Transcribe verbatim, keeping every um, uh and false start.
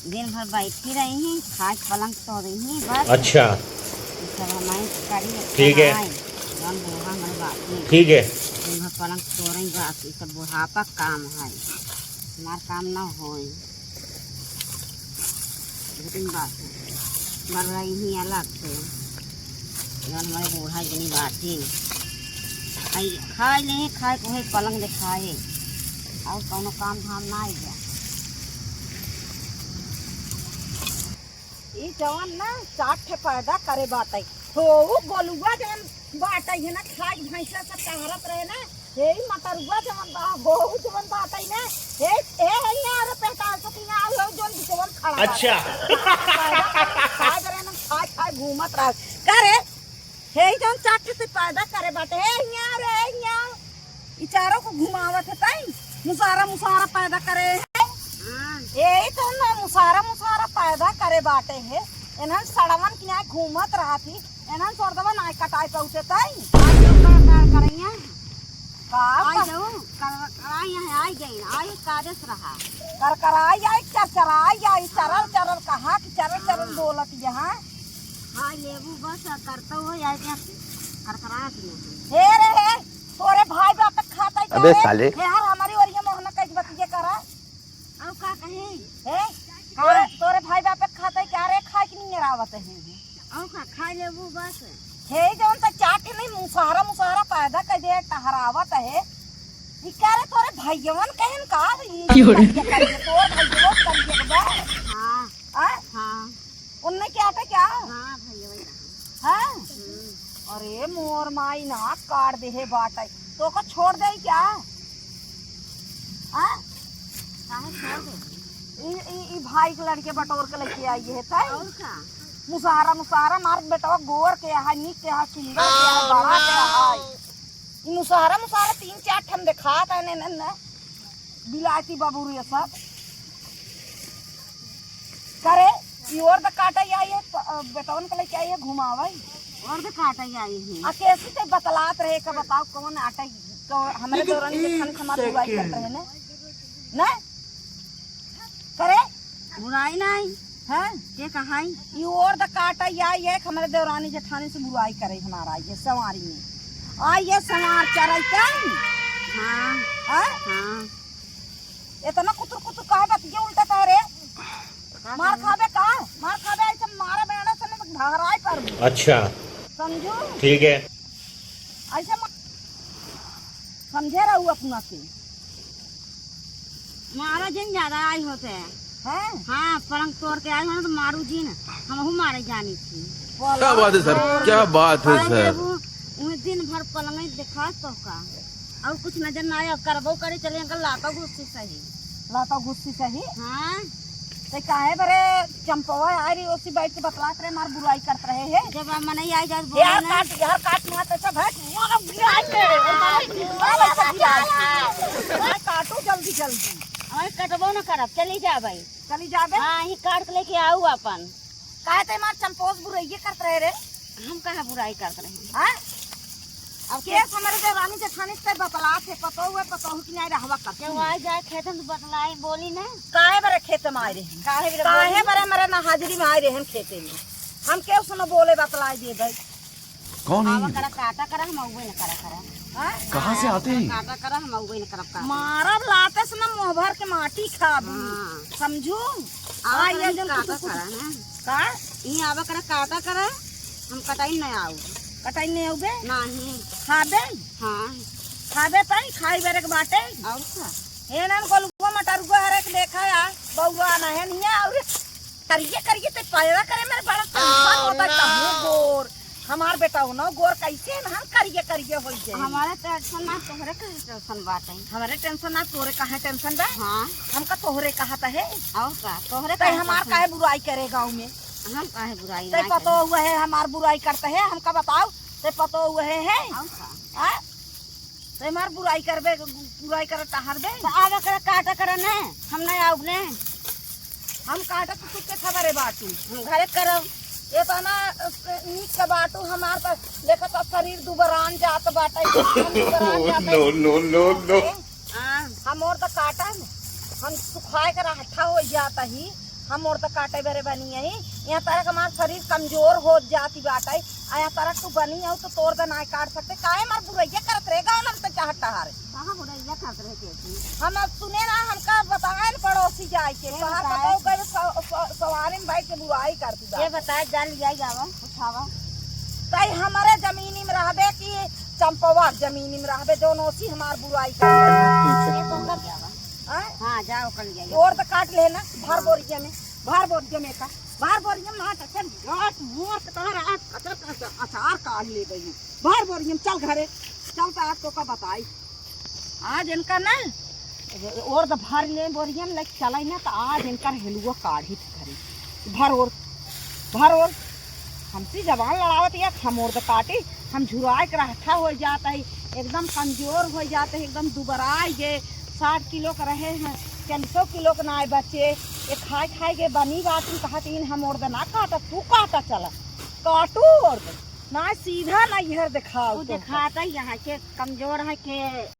दिन भर बैठी रही, खाए पलंग तोड़ी, बस। अच्छा। ई सब हमारे करी, ठीक है। खाए, जौन बूढ़ा हमारे बाप ही। ठीक है। दिन भर पलंग तोड़ी, बस, ई सब बुढ़ापा काम है, हमार काम ना होई। लेकिन बस, मर रही ही अलग से, जौन हमारे बूढ़ा जनी बाटी। आई खाए ले, खाए को है पलंग दिखाए, और कौनो काम धाम ना आई जा। ई जवन ना चार ठे पैदा करे बाटे। हो, उ गोलुआ जवन बाटे है ना, खाए भैंसा सब टहरत रहे ना, हे ई मतरुआ जवन बा, हो, उ जवन बाटे ना, हे, हे, हे, यहाँ रे पेटा, तो कि यहाँ लो जवन बिचवन खड़ा बाटे। अच्छा। पैदा करे, खाए रहे ना, खाए, खाए घूमत रहे। का रे? हे ई जौन चार ठे से पैदा करे बाटे, हे हियाँ रे, हे हियाँ। ई चारों को घुमावत है ताई, मुसारा, मुसारा पैदा करे है। हाँ। ए, ई तो ना मुसारा, मुसारा पैदा करे बाटे है। एनहन सड़वन की ना घूमत रहत ही, एनहन सोरदवा ना कटाई पहुँचे ताई। आज लोग का कार करैया। का आई कर- जाऊ, कर-, कराई यहाँ आई गई, आई काजस रहा। कर कराई आई, चर चराई आई, चरल चरल कहा कि चरल चरल हाँ। बोलत यहाँ। हाँ, लेबू बस, आ करतो हो, या क्या करकरात नहीं। हे रे हे, तोरे भाई बाप के खाता ही अबे करे। साले। हे हर हमारी ओरिया मोहना कह के बतिये करा। और का कही? हे, का? तोरे, तोरे भाई बाप के खाता ही क्या रे, खाए के नहीं रावत है। और का, खाए लेबू बस। हे जौन त चाट नहीं, मुसहरा, मुसहरा पैदा कर दे, टहरावत है। ई क्या रे, तोरे भैयवन कहन का? ई क्यों रे? करिए, करिए, तोर भैयवन करिए बा। हाँ। आ? हाँ। उनने क्या था क्या? हाँ, भैया, वही रहा। हाँ? हम्म। अरे मोर माई नाक काट दे हे बाटे। तो को छोड़ दे क्या? हाँ? काहे छोड़ दे? ई, ई, ई भाई के लड़के बटोर के लेके आई है, तै? और का? मुसहरा, मुसहरा मार बेटवा गोर के है, नीक के है, सुंदर के है, बड़ा के है। ई मुसहरा, मुसहरा तीन चार ठन देखात है, ने, ने, ने। बिलायती बाबू रे सब। करे, ई और द काटा आई है, प-, अ, बेटवन के लेके आई है, घुमावे। और द काटा आई है। आ, कैसी ते बतलात रहे, का बताओ, कौन आटा, कौन, हमरे लेकिन दौरान के एक खान खमा बुराई करत second। रहे ने? ने? करे? बुराई नहीं। हाँ? के कहाई? ई और द काटा आई है, हमरे देवरानी जेठानी से बुराई करे हमारा, ये सवारी में। आ, ये सवार चरल चल। हाँ। हाँ? हाँ। इतना कुतुर कुतुर काहे बतिये उल्टा कह रे? का मार कहे? खाबे का? मार खाबे, ऐसे मारा बेड़ा से ना तो घहराई पर। अच्छा। समझू? ठीक है। ऐसे म-, समझे रहू अपना के। मारा जिन ज्यादा आई होते। हैं? हाँ, पलंग तोड़ के आई हो ना तो मारू जिन, हमहू मारे जानी थी। क्या बात है सर, हाँ। क्या बात है अरे सर। बाबू, उन्हें दिन भर पलंग ही दिखा तो का, और कुछ नजर ना आया, करबो करे चले अंकल लाता गुस्सी सही। लाता गुस्सी सही? हाँ। ते काहे बरे चंपवा आ रही ओसी बैठ के बतलात रहे, मार बुराई करत रहे है। जब हम मनई आई जात बोले यार ना। काट, यार काट मार तो सब है। मार बुराई करे, मार बुराई करे। मार काटू जल्दी जल्दी। अरे कटबो न करब, चली जाबै। चली जाबे? हाँ, ही काट के लेके आऊ अपन। काहे ते मार चंपोस बुराई करत रहे रे? हम कहाँ बुराई करत रहे? हाँ? अब केस हमरे देवरानी जेठानी से बतलात है, पतोहू है, पतोहू की नहीं रहवा करत। जब आ जाए खेत में तो बतलाई बोली ना। काहे बरे खेत में आए रहे? काहे बरे काहे बोली? बरे मेरे ना हाजिरी में आए रहे हम खेते में? हम केहू से न बोले बतलाई दे भाई। कौन है आवा ये करा लोग? काटा करा, हम अउबे न करा करा। हाँ? कहाँ से आते हैं? काटा करा, हम अउबे न करब का। मारब लाते से ना मुँह भर के माटी खाबू। हाँ। समझू? आवा आ, करा ये जन काटा कुछ करा ना। का? ई आवा करा काटा करा, हम कटाई न आऊ। कटाई नहीं आउबे? नहीं। खाबे? हाँ। खाबे तई, खाई बेरे के बाटे। और का? हे नान गोलुआ मटरुआ हरे के देखा या, बउआ ना है नहीं और करिए करिए ते पैदा करे मेरे बड़ा टेंशन होता है, कहूँ गोर। हमार बेटा हो ना गोर कैसे ना हम करिए करिए होई जाए। हमारे टेंशन ना तोहरे कहे टेंशन बाटे। हमारे टेंशन ना तोरे कहे टेंशन बा? हाँ। हमका तोहरे कहा त है। और का? तोहरे ते कहे हमार टेंशन? काहे बुराई करे गाँव में? हम काहे बुराई ते ना पतो करे? हुआ है हमार बुराई करते है, हमका बताओ, ते पतो हुआ है, है? और का? हाँ? ते हमार बुराई करबे, बुराई करे टहरबे। तो आवा करे काटा करे ने, हम नहीं आउब ने। हम काटत तो तुझे खबर है बाटू। हम घरे करब। ये तो ना, अ, नीक के बाटू हमार तो देखत तो शरीर दुबरान जात बाटे, हम दुबरान जात है। No, no, no, no। हाँ। हम और तो काटा न, हम सुखाए के रहठा हो जाता ही, हम ओर्द काटे बेरे बनी हई, यहाँ तरह हमार शरीर कमजोर होत जाती बाटे, आ यहाँ तरह तू बनी हऊ तो तोर्द नाय काट सकते, काहे हमार बुरइया करत रहे गाँव में तो चाहत टहारे। कहाँ बुरइया करत रहे के थी? हम अब सुने ना, हमका बताए न पड़ोसी जाए के, के कहा बताए? बताओ गए स-, स-, सवारी में बैठ के बुराई करती बा। ये बताए, जा लिया जावा, उठावा। तई हमारे जमीनी में रहबे कि चंपवा के जमीनी में रहबे, जौन ओसी हमार बुराई करती। ये तो कर जावा। हैं? हाँ, जाओ, कर लिया जावा। ओर्द काट ले ना, भर बोरिया में, भर बोरिया में का, भर बोरिया में ना, टचन, गाट, मोट, तोहर आज अचार, अचार काट ले गई। भर बोरिया में, चल घरे, चल तो आज तोका बताई। आज इनका ना, ओर्द भर ले बोरिया में, लेके चलाई ना, तो आज इनकर हेलुआ काढ़ी घरे। भर ओर्द, भर ओर्द। हमसे जबान लड़ावत या, हम ओर्द काटी, हम झुराए के रहठा हो जात है, एकदम कमजोर हो जात है, एकदम दुबराए गे, साठ किलो के रहे हैं, चालीसो किलो के नाय बचे, ये खाए खाए के बनी बाटी, कहत इन हम ओर्द ना काटत, तू काटा चला, काटू ओर्द, ना सीधा ना इहर देखाओ वो तो। देखाता ही यहाँ के कमजोर है के।